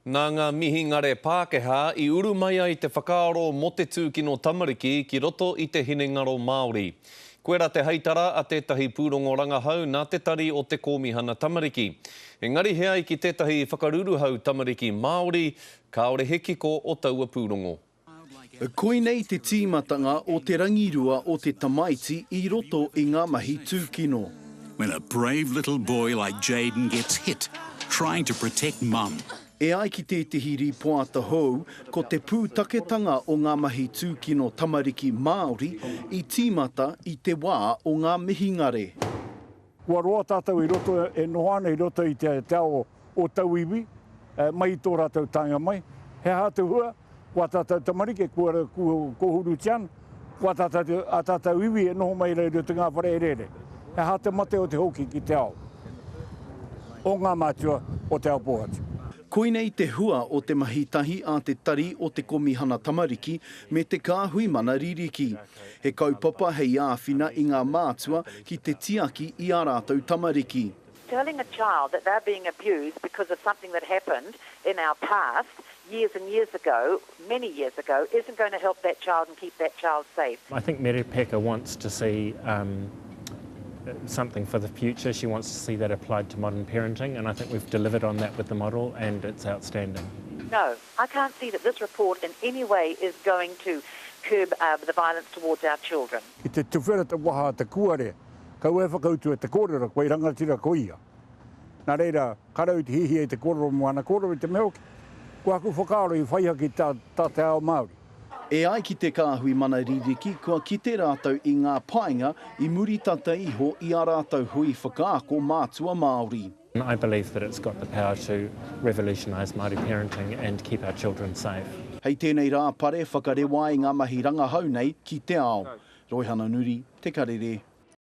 Nā ngā mihingare Pākehā i uru mai ai te whakaaro mō te tūkino tamariki ki roto i te hinengaro Māori. Koirā te heitara a tētahi pūrongo rangahau nā te Tari o te Kōmihana Tamariki. Engari he ai ki tētahi whakaruruhau tamariki Māori, kāore he kiko o taua pūrongo. Koinei te tīmatanga o te rangirua o te tamaiti i roto i ngā mahi tūkino. When a brave little boy like Jayden gets hit trying to protect mum. E ai ki tētehi rīpoata hou, ko te pūtaketanga o ngā mahi tūkino tamariki Māori i tīmata i te wā o ngā mihingare. Kua roa tātou i roto, e noho ana i roto i te ao o tauiwi, mai i tō rātou taenga mai. He aha te hua? Ko ā tātou tamariki kua kōhurutia ana, ko ā tātou, ā tātou iwi e noho mai rā i roto i ngā whare herehere. He aha te mate o te hoki ki te ao o ngā mātua o te ao pōhatu? Koinei te hua o te mahi tahi a te Tari o te Komihana Tamariki me te Kāhui Mana Ririki. He kaupapa hei āwhina i ngā mātua ki te tiaki i ā rātou tamariki. Telling a child that they're being abused because of something that happened in our past years and years ago, many years ago, isn't going to help that child and keep that child safe. I think Merepeka wants to see um, something for the future. She wants to see that applied to modern parenting, and I think we've delivered on that with the model, and it's outstanding. No, I can't see that this report in any way is going to curb uh, the violence towards our children. Ki te tuwhera te waha a te kuare, Kaua e whakautua te kōrero, kua i rangatira ko ia. Nā reira, ka rau te hihia i te kōrero mō ana kōrero i te mea hoki, ko aku whakaaro i whai ake tā, tā te ao Māori. E ai ki te Kāhui Mana Ririki, kua kite rātou i ngā painga i muri tata iho i ā rātou hui whakaako mātua Māori. I believe that it's got the power to revolutionise Māori parenting and keep our children safe. Hei tēnei rā pare whakarewa ai ngā mahi rangahau nei ki te ao. Roihana Nuri, Te Karere.